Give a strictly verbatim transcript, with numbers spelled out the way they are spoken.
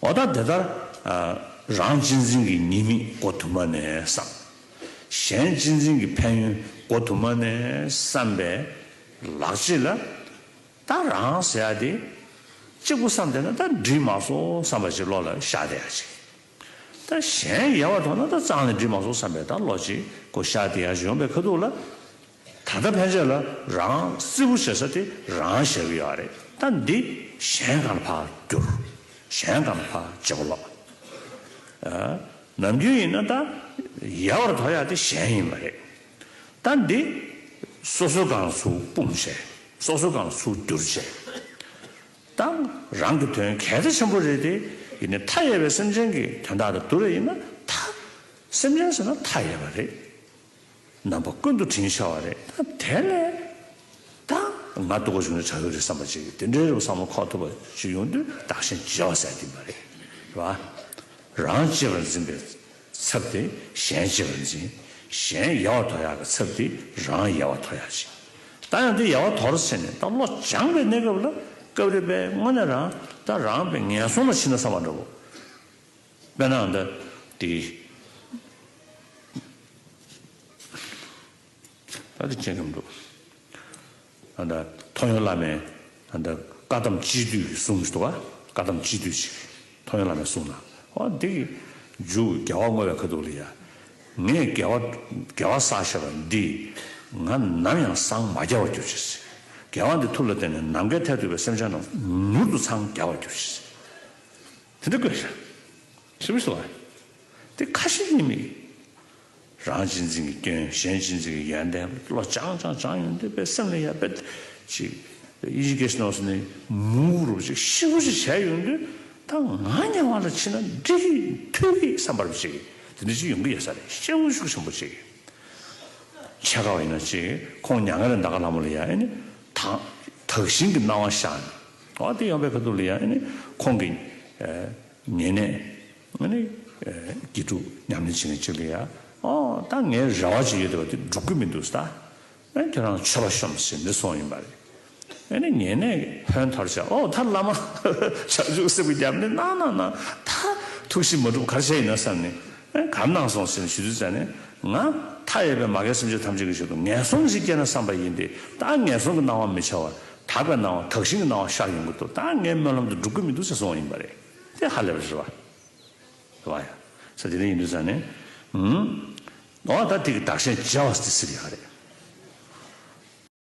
འོ་ད་དེ་ལྟར་རང་གཅེས་འཛིན་གྱི་ཉེས་དམིགས་མགོ་དུ་མ་ནས་བསམ། གཞན་གཅེས་འཛིན་གྱི་ཕན་ཡོན་མགོ་དུ་མ་ནས་བསམ་པའི་ལག་རྗེས་ལ། ད་རང་ཟེར་ཡ་དེ་གཅིག་པུ་བསམ་བསྡད་ན་ད་འགྲིག་མ་སོང་བསམ་པ་ཅིག་བློ་ལ་ཤར་བསྡད་ཡ་ཅིག་ད་གཞན་ཡལ་བར་དོར་ན་ད་རྩ་ནས་འགྲིག་མ་སོང་བསམ་པའི་ད་བློ་ཅིག་གོ་ཤར་བསྡད་ཡ་ཅིག་ཡོང་པའི་ཁ་ཐུག་ལ། ད་ལྟ་ཕན་ཆད་ལ་རང་རྩིས་པོ་བྱེད་ས་དེ་རང་བཞག་གི་ཡོད་རེད། ད་འདི་གཞན་སྒང་ལ་ཕར་བསྒྱུར། གཞན་སྒང་ལ་ཕར་བརྗེ་པོ་ལོག་ཨ། ནམ་རྒྱུན་ཡིན་ན་ད་ཡལ་བར་དོར་ཡ་དེ་གཞན་ཡིན་པ་རེད། ད་འདི་སོ་སོའི་སྒང་ལ་ཚུར་སྤུངས་བྱས། སོ་སོའི་སྒང་ལ་ཚུར་བསྒྱུར་བྱས། ད་རང་གི་དོན་གལ་ཆེ་ཆེན་པོ་རེད་དེ། ཡིན་ནའི་མཐའ་ཡས་པའི་སེམས་ཅན་གྱི་དོན་དག་དང་བསྡུར་བ་ཡིན་ན་མཐའ། སེམས་ཅན་ཟེར་ན་མཐའ་ཡས་པ་རེད། རྣམ་པ་ཀུན་ཏུ་དྲིན་ཤར་བ་རེད། ད་དེ་ལས་ད་ང་སྡུག་པོ་བྱུང་ན་བྱ་ཡུལ་རེད་བསམ་པ་ཅིག་དེ་འདྲའི་རེད་བསམ་བློ་འཁོར་ཐུབ་པ་ཅིག་ཡོང་དུས་བདག་གཞན་བརྗེ་བ་ཟེར་དེ་མ་རེད། རེད་བ། རང་གཅེས་པར་འཛིན་པའི་ཚབ་དེ་གཞན་གཅེས་པར་འཛིན། གཞན་ཡལ་བར་དོར་ཡག་གི་ཚབ་དེ་རང་ཡལ་བར་དོར་ཡག་ཅིག་ད་ཡང་དེ་ཡལ་བར་དོར་ཟེར་ནས་ད་བློ་སྦྱངས་པའི་གནས་སྐབས་ལ་སྐབས་རེ་དཔེ་དངོས་གནས་རང་ད་རང་དཔེ་ངན་སོང་ལ་ཕྱིན་ན་བསམ་པ་འདྲ་བོ། དཔེར་ན་ད་དེ། ད་དེ་ཅན་གྱི་འདུག་ཨ་ད་ཐོ་ཡོན་བླ་མའི་ཨ་ད་བཀའ་གདམས་སྤྱི་འདུས་ཀྱི་གསུང་ཞིག་འདུག་ག་བཀའ་གདམས་སྤྱི་འདུས་ཤིག་ཐོ་ཡོན་བླ་མའི་གསུང་ལ། ཨོ་འདི་གི་མཇུག་རྒྱལ་བ་བསྔོ་བའི་ཁ་ཐུག་ལ་ཡ། ངས་དགེ་བ་དགེ་བ་བསགས་བཞག་པ་འདི་ང་ནམ་ཡང་སངས་མ་རྒྱ་བར་གྱུར་ཅིག་དགེ་བ་འདི་ཐུགས་ལ་བརྟེན་ནས་ནམ་མཁའི་མཐས་གཏུགས་པའི་སེམས་ཅན་རྣམས་མྱུར་དུ་སངས་རྒྱ་བར་གྱུར་ཅིག་དེ་འདྲ་དགོས་ཤག་ཞིབ་ཞིབ་བ། དེ་ཁ་ཞེ་གཉིས་མེད། རང་གཅེས་འཛིན་གྱི་སྐྱོན། གཞན་གཅེས་འཛིན་གྱི་ཡོན་ཏན། བློ་སྦྱངས་སྦྱངས་སྦྱངས་ཡོང་དུས་དཔེ་སེམས་ལ་ཡ་དཔེ་ཅིག་ཡིད་ཀྱི་སྣང་སོ་ནས་མུ་རུབ་ཅིག་ཤི་བོ་ཅིག་བྱས་ཡོང་དུས་ད་ང་དམྱལ་བ་ལ་ཕྱིན་ན་འགྲིག་གི་འཐུས་ཀྱི་བསམ་པ་ཅིག་དེ་འདྲ་ཅིག་ཡོང་གི་ཡོད་ས་རེད། སྐྱེ་བོ་ཤུགས་ཆེན་པོ་ཅིག་ཆེ་ཁ་བ་ཡིན་ན་ཅིག་ཁོང་མྱ་ངན་ལས་འདའ་ག་ལྷ་མོ་ལ་ཡ་ཨེ་ནི་ད་དག་ཞིང་གི་སྣང་བ་ཤར་ནས། ཨོ་དེ་ཡོང་པའི་ཁ་ཐུག་ལ་ཡ་ཨེ་ནི་ཁོང་གི་ཨེ་ཉེ་གནས་ཨེ་ནི་ཨེ་དགེ་ཕྲུག་ཉམས་ལེན་བྱེད་མཁན་ཅིག་ལ་ཡ། ཨོ་ད་ངའི་རེ་བ་ཅིག་ཡོད་དེ་བ་དེ་འགྲུབ་གི་མི་འདུག་ད། ཨེ་ཁྱོད་རང་མཆོད་པ་ཤོམས་ཟེར་འདི་སོང་ཡིན་པ་རེད། ཨེ་ནི་ཉེ་གནས་ཕན་ཐོགས་བྱ། ཨོ་ད་བླ་མ་བྱང་ཆུབ་སེམས་ཀྱི་རྒྱབ་ནས་གནང་གནང་གནང་། ད་ཐུགས་གཤིས་མ་འགྲུབ་ག་རེ་བྱས་ཡིན་ན་བསམ་ནས། ཨེ་ག་རེ་གནང་སོང་ཟེར་ནས་ཞུ་དུས་ཙ་ནས། ང་མཐའ་ཡས་པའི་མ་རྒན་སེམས་ཅན་ཐམས་ཅད་ཀྱི་ཆེད་དུ་ངན་སོང་ཞིག་སྐྱེས་ན་བསམ་པ་ཡིན་ཏེ། ད་ངན་སོང་གི་སྣང་བ་མི་འཆར་བར་དག་པའི་སྣང་བ་དག་ཞིང་གི་སྣང་བ་ཤར་ཡོང་གི་འདུག་ད་ངའི་སྨོན་ལམ་དུ་འགྲུབ་ཀྱི་མི་འདུག་ཟེར་གསུངས་པ་ཡིན་པ་རེད། དེ་ཧ་ལས་པ་རེད་བ། རེད་བ་ཡ། ས་དེ་འདྲ་ཡིན་དུས་ཙ་ནས། ཧུམ། འོ་ད་དེ་གི་བདག་གཞན་བརྗེ་བ་དེ་ཟེར་ཡག་རེད།